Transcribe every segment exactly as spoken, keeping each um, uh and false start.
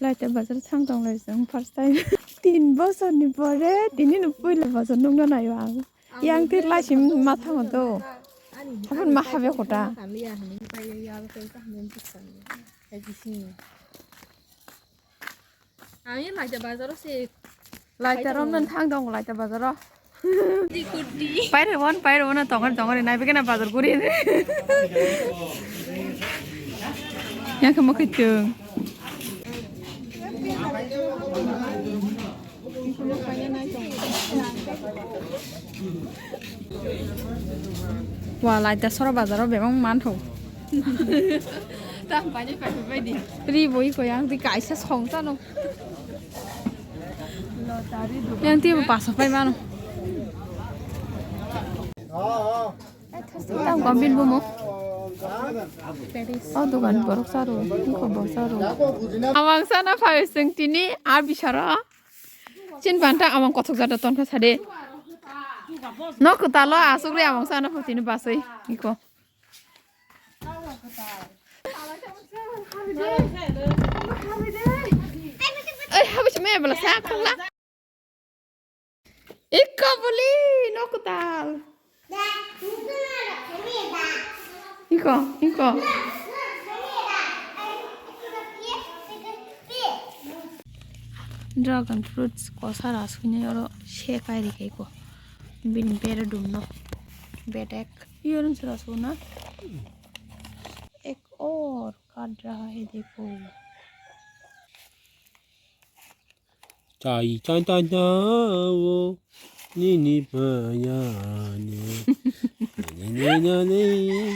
Laita bazar thang tong lai chwng first time. Tin bosor ni pore tini no puila bazar nungna naio ang. Yang tir lai sim ma thango do. Hapun ma habe kota. Ang ye laita bazaro se. Laita rom nan thang dong laita bazaro. Paire won, paire won, tongor, tongor, nai bikena bazar guri. Yang kemo kitung. Wa laita soro bazaro bebang mantho. Tam paine pai pai di. Ri boi ko yang di kaisa song sano. Yang ti basa pai mano. Tam kombin bomo. Oh, dogan borok saro, ko bo saro. Awang sana phai seng tini a bisara. Chin banta awang kothok jada ton kha sade. No kutalo asuk re awang sana phai tini basai. Iko. Ei, habis me bela sa khangla. Ikko boli, no kutal. Iko, iko. Dragon fruits kosa ras hwnwi oro se kai ri kai ko. Bini bere dum no. Bedek. Iyorun sura suna. Ek aur kaat raha hai dekho. Chai chai chai chai o nini paya ne ne ne ne ne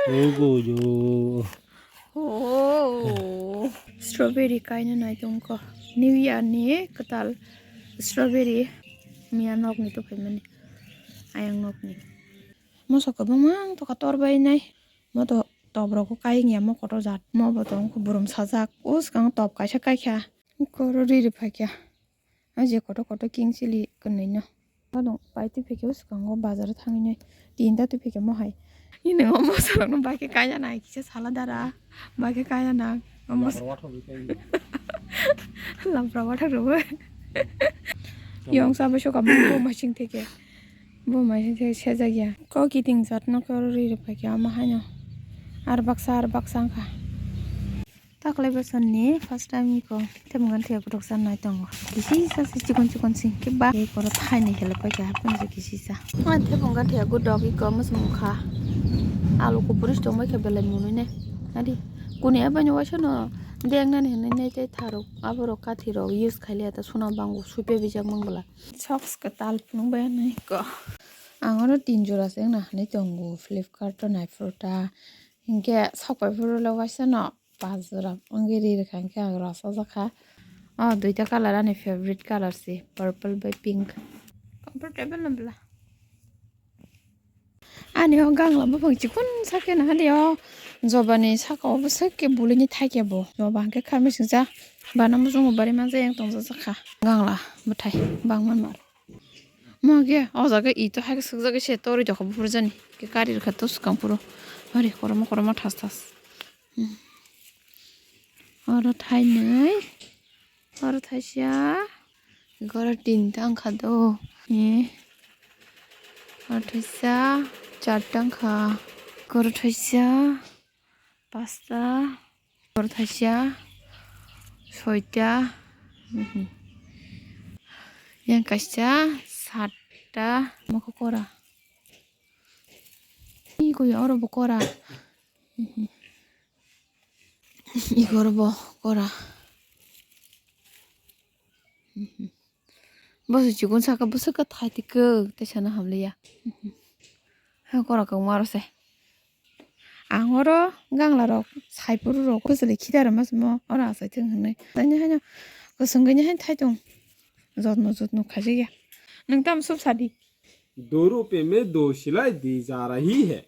o go yo. Oh. Strawberry kaina nai tongkha. New Year ni kwtal strawberry miya nok ni to phaimani. Ayang nok ni. Moso kwbangma wng tongkha tor bai nai. Moto top rok kai wngya mo kotor jat. Mo bo tong burum sajak. O swkang top kaisa kaikha. Koro ri ri phaikha. A je kotor kotor king chili kwnwi no. Ano pai twi phaikhe o swkango bazar o thangwi nai. Tinta twi phaikhe mo hai. Ini o moso rok no bai khe kaina nai kisa sala dara. Bai khe kaina nang. O moso. Lampra wathak rw. Yong sa bo soka bo masing theke. Bo mai se sejak ya. Kok kiting jat no khe oro ri rw phaikhe ama haino. Ar baksa ar baksa wngkha. Taklai bosor ni first time iko thepung gan thaya kothok sa nai tongo. Kisi sa se chikon chikon sing khe ba. Koro thai ni helai paikha hapung se kisi sa. Thepung gan thaya godok iko musung kha. Alu kupuri tongbai khe belai mwnwi ne. Adi kuni abai ni waisa no deng nani hinwi nai tei tharok aborok kathi rok use khailiya ta suna bango suipe bijak mang bwla. Socks kwtal phunuk bai nai ko. Ang oro tin jora se wngna hinwi tongo Flipkart o nai phuru ta. Hinkhe sok pai phuru le waisa no pas jora wngwi ri rwkha hinkhe ang rw sajak kha. O duita colour ani favorite colour se purple bai pink. Comfortable no bwla. Ani o gangla buphang chikon sakhe nahali o jobani saka o bwswk khe bulioni thaikhe bo. Joba hwnkhe kharmai singcha bana muchungo bari manja yang tongjajakha. Gangla bwthai bangma no. Mo khe o jaga ito hai khe swkjagwi se torwi tongkha buphuru jani. Khe kari rwkha to swkang phuru. Hori kormo kormo thas thas. Hmm. Oro thainwi. Oro thaisa, oro tinta wngkha do. E, oro thaisa, charta wngkha. Oro thaisa, pasta. Oro thaisa, soita. Mhm. Yang kaisa, satta. Mokho kora. Iko ya oro bo kora. Mhm. Igor bo kora. Bo se chikon saka bwswk ka thai tik kwk tei sana hamliya. Ha kora kwk maro se. Ang oro gangla rok saipuru rok kwchwlwi khida rwma se mo oro achai thwng hinwi. Tini haino kwchwng gini haino thai tong. Jotno jotno khaijak ya. Nwng tamo sub sadi. दो रुपए में दो सिलाई दी जा रही है।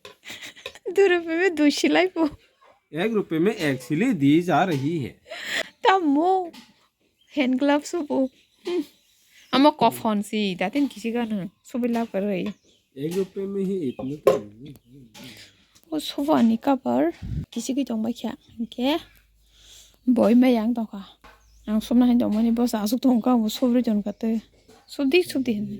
दो रुपए में दो सिलाई po. एक रुपए में एक सिलाई दी जा रही है। Tamo hand gloves po. Hmm. Amo kophon si, datin kisi gana, subi lab karai. एक रुपए में ही इतना तो नहीं है। O sofa ni cover kisi ki tong bai kha, hingke boi mai yang tong kha. Ang sumna hai tongmani bosa aswk tongkha, ang bo subri tongkha tei. Subdi, subdi hinwi.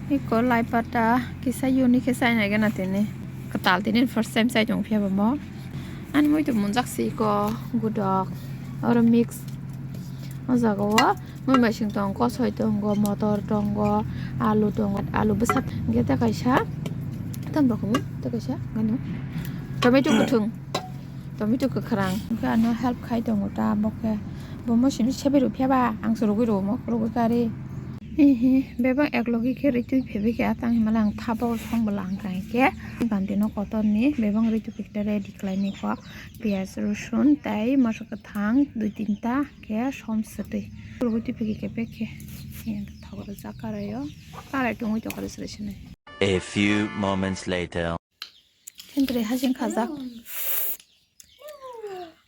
Iko lai pata kisa unique khe chaina gana tini. Kwtal tini first time chai tong phiya bo mo. Ani muitu munjak si iko gudok. Oro mix. O jaga o mui maising tong, kosoi tongo, motor tongo, alu tongo, alu bwsa. Hwnkhe tei kaisa. Tam rokmo tei kaisa. Gano. Tomato kuthung. Tomato kwkhwrang. Hwnkhe ano help khai tongo ta bo khe. Bo mo simi sebai rw phiya ba, ang se rwgwi rw mo, rwgwi kari. Hihi, bebak ek logi khe ritwi phebikhe atang himala ang thabo song bwla ang khe. Bandi no kotor ni bebak ritwi phekhe ready khlai ni kho. Piyaj, rosun tei moso kwthang dui tinta khe som swtwi. Rwgwi twi phekhe khe pek khe. Hiya thok rwjak karai o. Karai tongwi tokha rw sre sene. A few moments later. Thentre hajing khajak.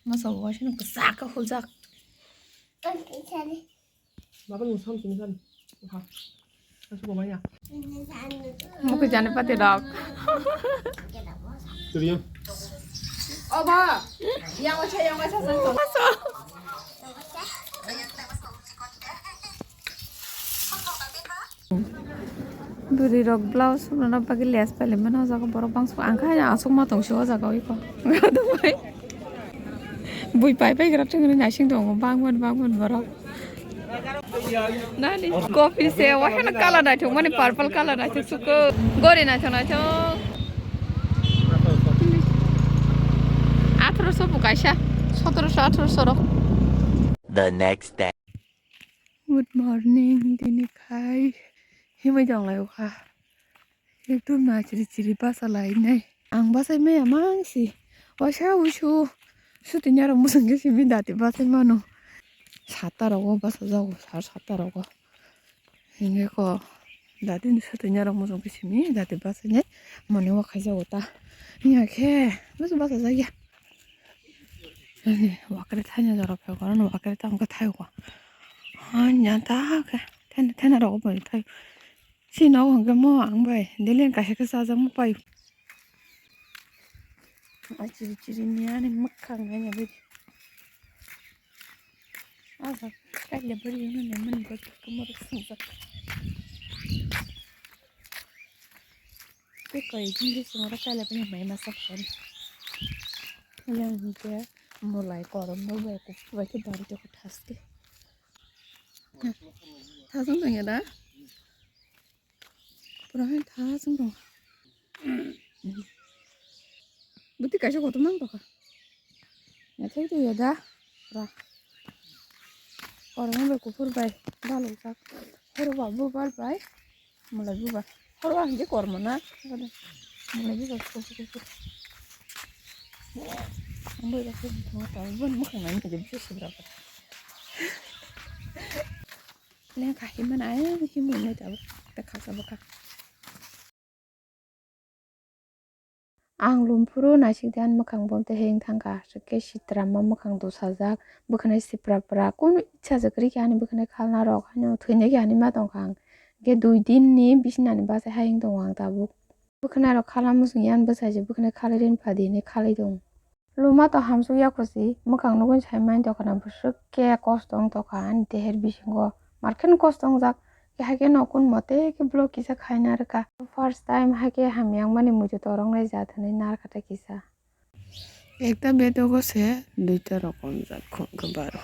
Masa waisano kwchak khe huljak. Baba ni sam sini sam. Ha. Aku bawa ya. Mukhe jani pati rok. Turiya. Oba. Yang wacha, yang wacha, sang. Bwrwi rok blouse subrana bagwi lace pailai mano o jaga borok bangso ang khe aswk ma tong se o jaga o iko. Bui pai pai gra thwngwi naising tongo bangmani bangmani borok. Nani coffee se waiheno colour naithok mani purple colour naithok suko gori naithok naithok. Atharoso bo kaisa sotoroso atharoso rok. The next day. Good morning, tini khai himwi tong lai o kha. Ekdom na chiri chiri basa lai nai. Ang bachai maya mang si. Waisa wisu suti nyarok musung khe simi dati bachai mano. Sat ta rogo basa jago, sar sat ta rogo. Hingke ko dati ni suti nyarok musung khe simi dati bachai nai. Moni o khai jago ta. Hiya khe basa basa jagya. Ani wakre thanya jorok phe koron wakre tamo khe thaio ko. Hanya ta khe thena thena rok bai thai. Si no hwnkhe mo ang bai daily kaisa khe chajakma pai. A chiri chiri ni ani mwkhang nai ya bai. Asa kaile bari yunu ne mani bai kumar sungsa. Tei koi jin jisung oro kailai bini mai masa phone. Yang hingke mulai korom no bai kuphur bai khe dari toko thaske. Thasung tong ya da? Pura hai thasung tong. Buti kaisa kotor nang tokha. Naithok twi ya da ra. Kormo bai kuphur bai dalok jak. Horo ba bubar bai mulai bubar. Horo ba hingke kormo na. Mulai bubar kuphur kuphur. Ang bai ba kuphur tong ta bun mukhang nai khe bisi sibra ba. Leng kha himani ai himwi nai ta ta khaksa bwkha. Ang lum phuru naisik de ani mwkhang bo tei heng thang kha, aswk khe sitra ma mwkhang dusajak, bwkhwnai sipra pra, kunu icha se kwrwi khe ani bwkhwnai khalna rok haino thwinai khe ani ma tong kha ang, hwnkhe dui din ni bising ani bachai hayung tongo ang tabuk. Bwkhwnai rok khala muchung ya ani bwsai se bwkhwnai khalai rini pha di hinwi khalai tongo. Luma to hamsuk ya khusi, mwkhang nugwi sai mani tokha na bwswk khe kosto wng tokha ani deher bisingo, mar khe kosto wngjak. Khe hai khe no kun mote khe vlog kisa khaina rwkha. First time hai khe hamya wngmani muitu toroknai jat hinwi narwkha tei kisa. Ekta bed o se duita rokom jak khum khe baro.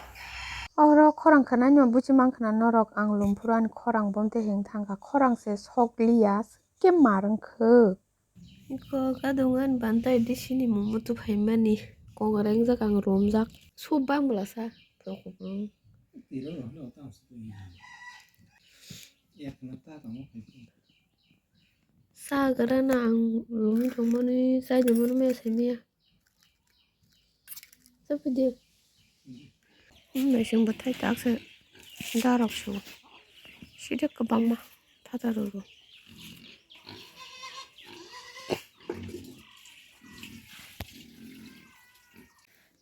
Oro khorang khwnai no buchi mankha na norok ang lum phuru ani khorang bo tei heng thang kha khorang se sok liya khe mar wng khe. Iko kadung ani bantai de sini mumu tu phaimani kok rengjak ang romjak sup bang bwlasa. Sa gara na ang room tongmani chai tongmani maya sai maya. Sapidi. Naising bwthai tak se darok su. Sida kwbangma thata rw rw.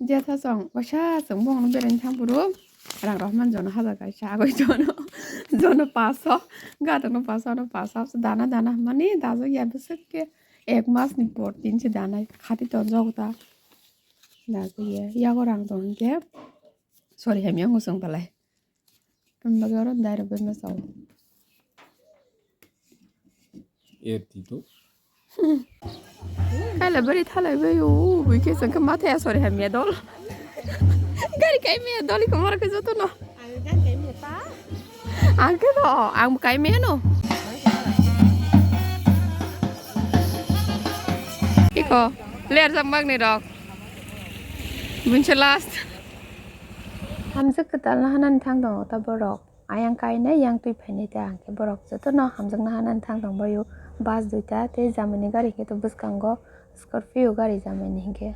Jetha chwng waisa chwng bongno beraini thang phuru rang rok man jono hajar kaisa agoi jono jono paso gatokno paso ano paso dana dana mani dajak ya bwswk khe ek mas ni por tin se danai khati tonjok ta. Dagi ya, yago rang tong hingke. Sorry, hamya ngusung palai. Ang bagwi oro direct bai ma sao. Er tito. Kala bari thalai bai o, bui ke sangka mata ya sorry hamya dol. Gari kai me dol ko mara ke joto no. Ang ke no, ang kai me no. Iko, ler jang bang ni rok. Bunche last. Hamjak kwtal na hanan thang dong ta borok. Ayang kainai yang twi phainai ta hwnkhe borok jotono hamjakna hanani thang tong baio. Bus duita tei jamaini gari khe to bwskango Scorpio gari jamaini hinkhe.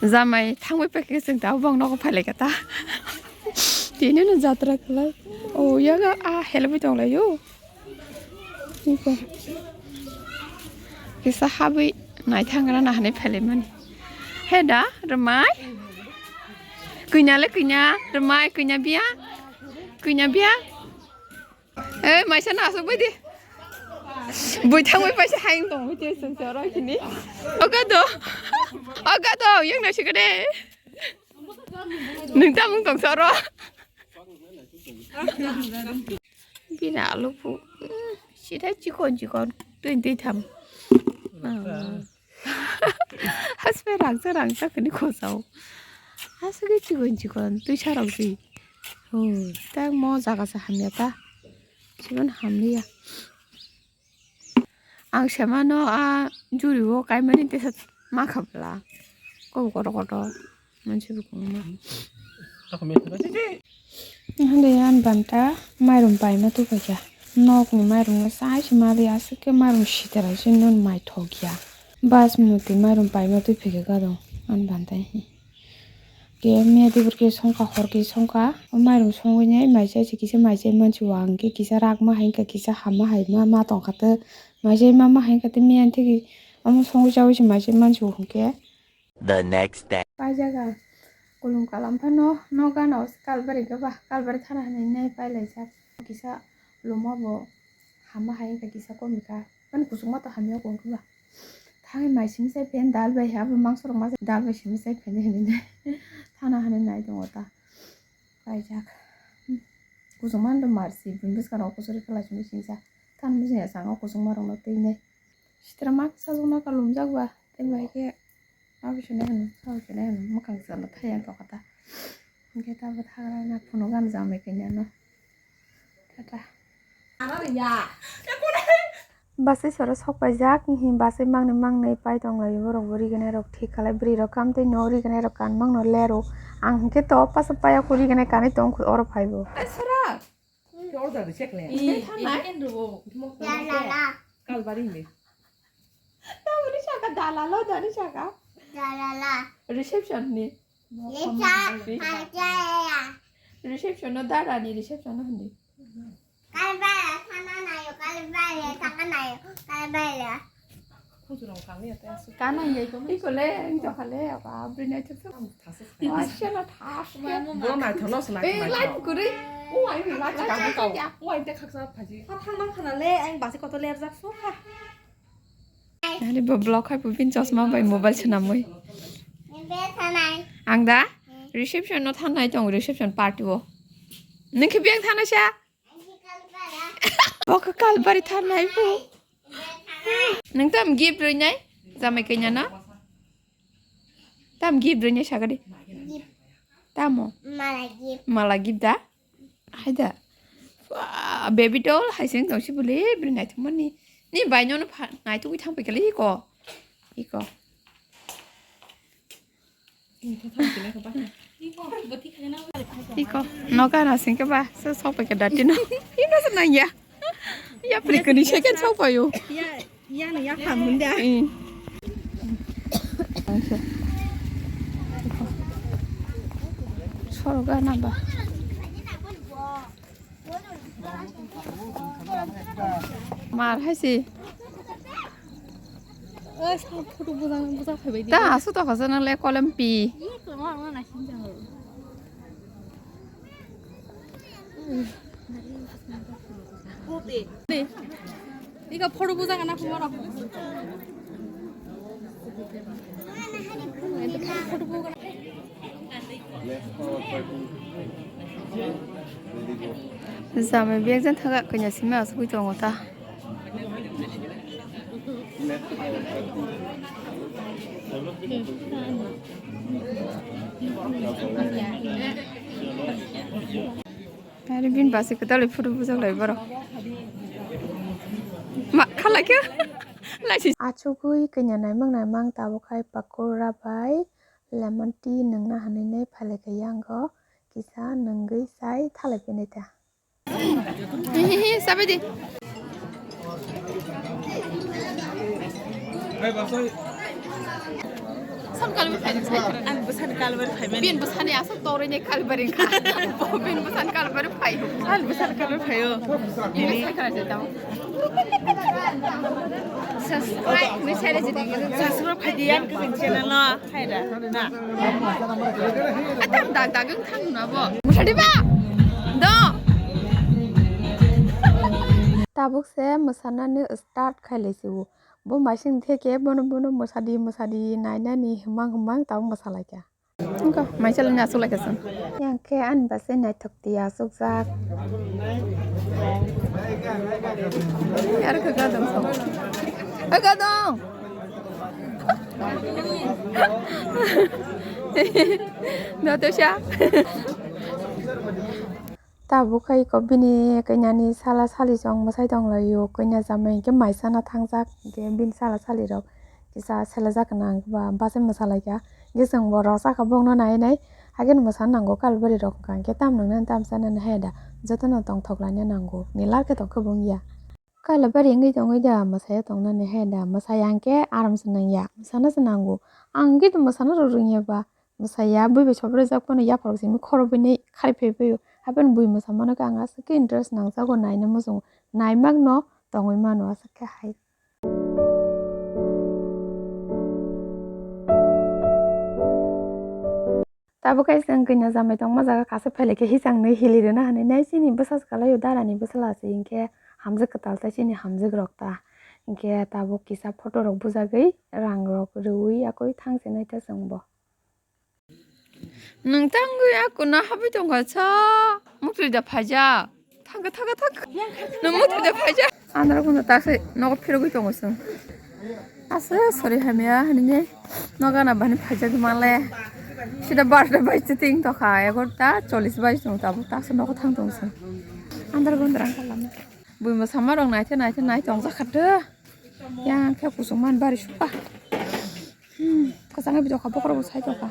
Jamai thangbai paikhe chwng tabuk nogo phailaikha ta. Tini no jatra khlai. O yaga a helwi tonglaio. Kisa habwi naithangrana hinwi phailaimani. He da, Rwmai? Kwinya le kwinya, Rwmai kwinya biya? Kwinya biya? Eh, maisa no aswk bai di. Bui thangwi paisa hayung tong bai di, sung se oro kini. Oga do. Oga do, yang na sikade. Nung tamung tong soro. Bini alu phu. Hmm, sithai chikon chikon. Twi twi tham. Ah. Haspe rangsa rangsa kani khosao. Hasugwi chikon chikon twi sarok twi. Oh, tang mo jaga sa hamya ta. Chibon hamliya. Ang semano a juri o kaimani tesa ma khabla. Ko koto koto. Mansi bukungo ma. Hande an banta mairum paima tu paikha. Nok ni mairum no sai se ma di aswk ke mairum sitera se non mai thok ya. Basmati mairum paima tu pheke gado an banta hi. Ke mia dibur ke songkha hor ke songkha o mairum songwi nai mai sai se kisa mai sai mansi wang ke kisa rak ma hai kisa hama hai ma ma tong kha te mai sai ma ma hai kha te mia thik omo songwi chawi se mai sai mansi wang ke. The next day. Paijak ang. Kulum kalam phano no gana o kalbari gaba, kalbari thana hinwi nai pailaijak. Kisa luma bo hama hai wngkha kisa komika. Ani kusukma to hamya wngkha ba. Thangwi mai simi chai phaiyani dal bai abo mangso rok ma dal bai simi chai phaini hinwi nai. Thana hinwi nai tongo ta. Paijak. Kusukma no marsi bini bwskango kusuri khlai simi singsa. Thana bwskango kusukma rokno twi nai. Sitra mak sajwkno ka lumjak ba, tei bai khe abo se nai hwnwi, abo se nai hwnwi mwkhang chwla thaiya tokha ta. Hwnkhe tabuk thagra na phunuk gana jamai kanya no. Tata. Basai soro sok paijak, hihi basai mangni mangni pai tong lai borok bo riganai rok thik khalai bwrwi rok kam tei no riganai rok kan mangno lero. Ang hwnkhe to pasa paya kho riganai kanwi tong kho oro phai bo. Order reject le. Ih, thanai. Kalbari hindi. Tamoni saka dalalo dani saka. Dalala. Reception ni. Reception. Reception no dara ni reception no hindi. Kalbari sana nayo, kalbari sana nayo, kalbari. Kana ye ko. Iko le, ito kale, apa abri nai thuk. Asya na thas. Bo nai thono sna. Eh, light kuri. O ai light ka ka. O ai te khaksa phaji. Kha thang nang khana le, ang basi koto ler jak so kha. Ani bo block hai pupin chosma bai mobile swnamwi. Ang da reception no thangnai tong, reception party o. Nang khe biang thana sha. Bo khe kalbari thanai bu. Nang tam gift rwinai jamai kanya na? Tam gift rwinai sagadi. Tamo? Mala gift. Mala gift da? Haida. Wah, baby doll hai sing tong si bole bri naithok mani. Ni bai no naithok thang pai kali ko. Iko. Iko, noga na singke ba, se sok pai ke dati no. Ino se nang ya. Ya pri kani second sok pai yo. Ya, ya no ya ham hunda. Eh. Soroga na ba. Mar hai se. Oy, sa photo bujang, bujang phaibai di. Ta, asu to khasa nang le kolom pi. Ih, kolom ang na hinjang. Ika photo bujang na kumara. Photo bujang. Jamai bag jan thaga kanya simi asugwi tongo ta. Ari bin basi kwtal photo bujak lai borok. Ma khalai khe. Laisi. Achugwi kanya naimang naimang tabuk hai pakora bai lemon tea nungna hinwi phalai kha yango kisa nungwi sai thalai phinai ta. Hi, hi, hi, sabai di. San kalbari phai, sai. Ang bwsani kalbari phai mani. Bin bwsani aswk torwi ni kalbari kha. Bin bwsani kalbari phai. Ang bwsani kalbari phai o. Ini sai kana je tau. Subscribe ni sai je ding. Subscribe khai di ang khe channel no. Hai da. Na. Atam dag dag wng thang na bo. Musa di ba. Do. Tabuk se mwsanani start khai lai si o. Bo maising theke bono bono mwsadi mwsadi nainani himang himang tabuk mwsa lai kha. Wngkha, mai chalani aswk lai kha chwng. Yang khe ani bwsai naithok twi aswkjak. Aro khe gadong song. O gadong! No, to siya. Tabuk khai iko bini kainyani sala sali chong mwsai tong lai o, kainya jamai hinkhe mai sana thangjak, hinkhe bini sala sali rok kisa selejak gwnang ba bachai mwsa lai kha, hinkhe chwng bo rw cha kha bokno nai nai, haikhe mwsa nango kalbari rok wngkha, hinkhe tam nang nani tam cha nani hai da, jotono tongthok laina nango, ni lar khe tong khe bo wngya. Kalabari wngwi tongwi da, mwsaya tongnani hai da, mwsaya hinkhe aram se nangya, mwsana se nango. Ang hinkhe to mwsana rw rwngya ba, mwsaya bui bai sobrajak phano yaphar simi khorobwini khai phai phai o. Hapheno bui mwsa mano khe ang aswk khe interest nangjago, naina muchungo, naimakno tongwi mano aswk khe hai. Tabuk kaisa wng kanya jamai tongma jaga kaisa phailai khe hichang nwi hili rwna hinwi nai chini bwsa swkalaio darani bwsala se hinkhe hamjwk kwtal tei chini hamjwk rok ta hinkhe tabuk kisa photo rok bujagwi rang rok rwui yakui thang se nai ta chwng bo. Nwng tangwi ako na habwi tongkha sa muktwi da phaijak. Thangkha, thangkha, thangkha. Nwng muthai da phaijak. Andra kuno ta se nogo phirogwi tongo chwng. Asa sori hamya hinwi nogo na bani phaijak male. Sida barta bai chiting tokha, egarta chollish bai chwng tabuk ta se nogo thang tong chwng. Andra kuno rang kalam. Bui mwsama rok naithe naithe nai tong jakha de. Yang khe kusung man bari supa. Hmm, kwchangma bidokha bokhorok bo sai tokha.